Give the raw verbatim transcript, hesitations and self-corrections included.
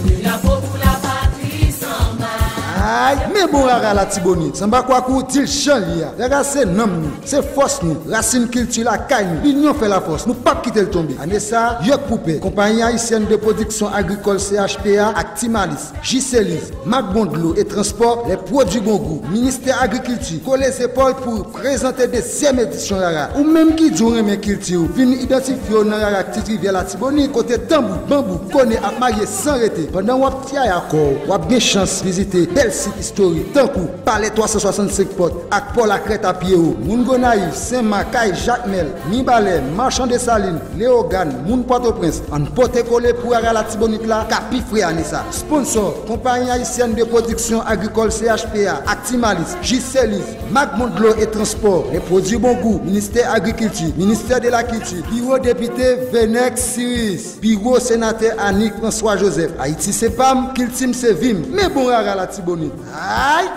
Drapo pou la patri, sanba. Ay, men bon rara Latibonit. Sanba Kwakou, di l jan l ye a. Rara se nanm nou, se fòs nou, rasin kilti lakay nou. Linyon fè lafòs, nou p ap kite l tonbe. Ane sa, Yòk Poupè, Compagnie Haïtienne de Production Agricole, C H P A, ak Ti Malis, Jiseliz, Mak Bon Dlo e Transpò, Les Produits Bon Goût, Ministè Agrikilti, kole zepòl pou prezante dezyèm edisyon rara. Ou menm ki di w renmen kilti w, vin idantifye w nan rara Ti Rivyè Latibonit, kote tanbou, banbou, kone ap marye san rete. Pandan w ap tyay a kò w, w ap gen chans vizite bèl sit istorik tankou Palè twa san swasannsenk Pòt ak Pò Lakrèt a Pyewo. Moun Gonayiv, Senmak, Kay, Jakmèl, Mibalè, Machan Desalin, Leyogàn, moun Pòtoprens, ann pote kole pou rara Latibonit la ka pi fre ane sa. Sponsò, Compagnie Haïtienne de Production Agricole, C H P A, ak Ti Malis, Jiseliz, Mak Bon Dlo e Transpò, Les Produits Bon Goût, Ministè Agrikilti, Ministè de la Kilti, Biwo Depite Venec Siris, Biwo Senatè Annick François Joseph. Ayiti se pa m, kilti m se vi m. Men bon rara Latibonit. Ay!